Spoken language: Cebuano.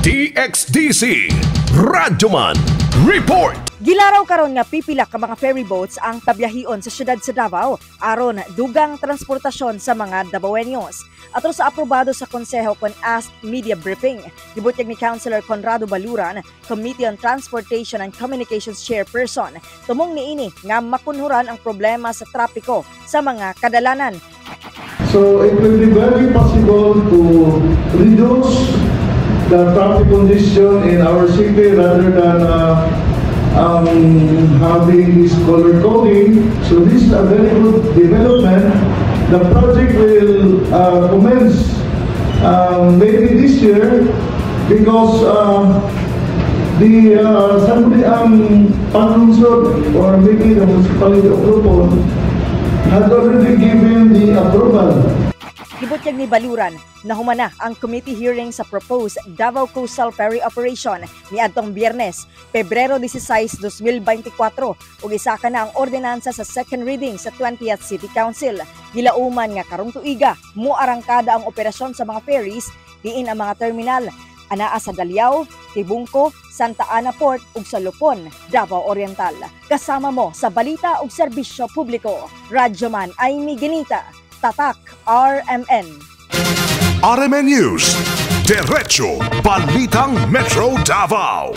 DXDC Radyoman Report. Gilaraw karon nga pipila ka mga ferry boats ang pabiyahion sa syudad sa Davao aron dugang transportasyon sa mga Davaoeños. Atol sa aprobado sa konseho kon Ask Media Briefing, gibutyag ni Councilor Conrado Baluran, Committee on Transportation and Communications Chairperson, tumong niini nga makunhuran ang problema sa trapiko sa mga kadalanan. So it will be very possible to reduce the traffic congestion in our city rather than having this color coding. So this is a very good development. The project will commence maybe this year because the Sangguniang Panlungsod or maybe the municipality of Lupon had already given the approval. Gibutyag ni Baluran na humana ang committee hearing sa proposed Davao Coastal Ferry Operation niadtong Biyernes, Pebrero 16, 2024 ug isaka na ang ordinansa sa second reading sa 20th City Council. Gilauman nga karong tuiga moarangkada ang operasyon sa mga ferries diin ang mga terminal anaa sa Daliao, Tibungco, Santa Ana Port ug sa Lupon, Davao Oriental. Kasama mo sa balita ug serbisyo publiko. Radyoman Amy Ginita, Tatak RMN. RMN News. Diretso Balitang Metro Davao.